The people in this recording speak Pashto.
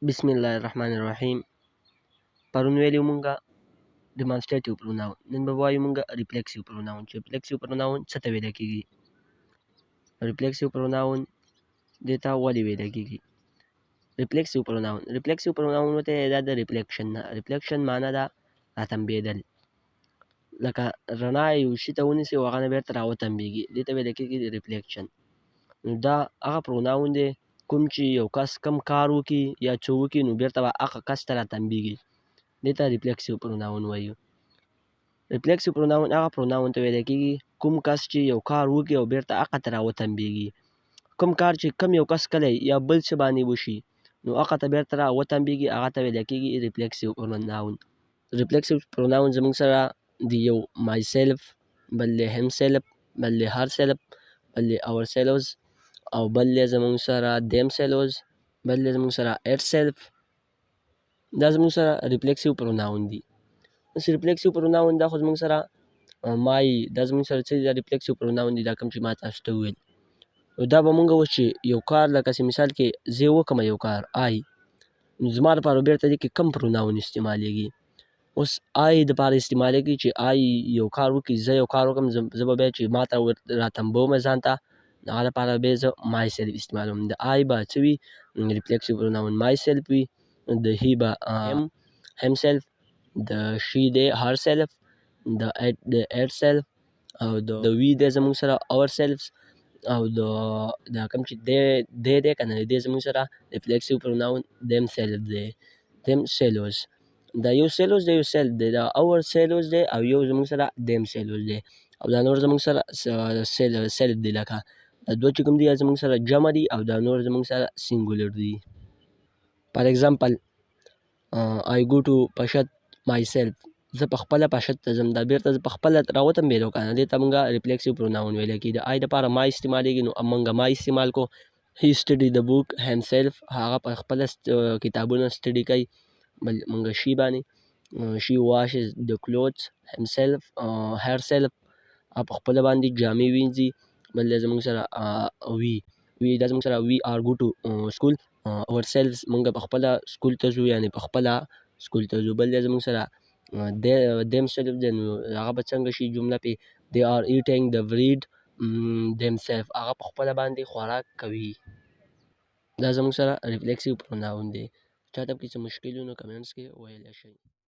بسم الله الرحمن الرحیم. پرون ویلي مونږه demonstrative pronoun، نن به وایو مونږه reflexive pronoun، چې reflexive pronoun څه ته ویل کېږي، reflexive pronoun دې ته ولې ویل کېږي. Reflexive pronoun، reflexive pronoun ورته دا د reflection نه، reflection معنا ده راتمبېدل، لکه رڼا یو شي ته ونیسي او هغه نه بېرته راوتمبېږي، دې ته ویل کېږي reflection. نو دا هغه pronoun دی کوم چې یو کس کوم کار وکړي یا څه وکړي، نو بېرته به هغه کس ته راتمبېږي، دې ته reflexive pronoun وایو. Reflexive pronoun هغه pronoun ته ویل کېږي کوم کس چې یو کار وکړي او بېرته هغه ته راوتمبېږي. کوم کار چې کوم یو کس کړی یا بل څه باندې وشي، نو هغه ته بېرته راوتمبېږي، هغه ته ویل کېږي reflexive pronoun. Reflexive pronoun زموږ سره د یو myself، بل دی himself، بل دی herself، بل دی ourselves، او بل دی زموږ سره themselves، بل دی زموږ سره itself. دا زموږ سره reflexive pronoun دي. اوس reflexive pronoun دا خو زموږ سره my، دا زموږ سره څه دي؟ دا reflexive pronoun دي، دا کوم چې ما تاسو ته وویل. نو دا به مونږ اوس چې یو کار لکه چې مثال کې زه وکړم یو کار I، نو زما لپاره بېرته دې کې کوم pronoun استعمالېږي؟ اوس I دپاره استعمالېږي چې I یو کار وکړي، زه یو کار وکړم، زه به بیا چې ما ته راتمبوم ځان ته، هغه لپاره بیا زه myself استعمالوم. د I به څه وي؟ Reflexive pronoun myself وي. د he به himself، د she دی herself، د it د itself، او د we دی زموږ سره ourselves، او د دا کوم چې they دی که نه، دی زموږ سره reflexive pronoun themselves دی، themselves. دا یو selves دی، یو self دی، دا ourselves دی، او یو زموږ سره themselves دی، او دا نور زموږ سره self دی. لکه دا دوه چې کوم دي زموږ سره جمع دي او دا نور زموږ سره singular دي. For example, I go to Pashad myself، زه په خپله پشد ته ځم. دا بېرته زه په خپله راوتمبېدو که نه، دې ته مونږه reflexive pronoun ویل کېږي. د I دپاره my استعمالېږي، نو مونږه my استعمال کو. He study the book himself، هغه په خپله کتابونه study کوي. بل مونږه she باندې، she washes the clothes himself، herself، هغه په خپله باندې جامې وینځي. بل دی زموږ سره we، we دا زموږ سره we are go to school ourselves، مونږ په خپله سکول ته ځو، یعنې په خپله سکول ته ځو. بل دی زموږ سره themselves دی، نو هغه به څنګه شي جمله پې؟ They are eating the bread themselves، هغه په خپله باندې خوراک کوي. دا زموږ سره reflexive pronoun دی. چاته پکې څه مشکل وي نو comments کې ویلی شئ.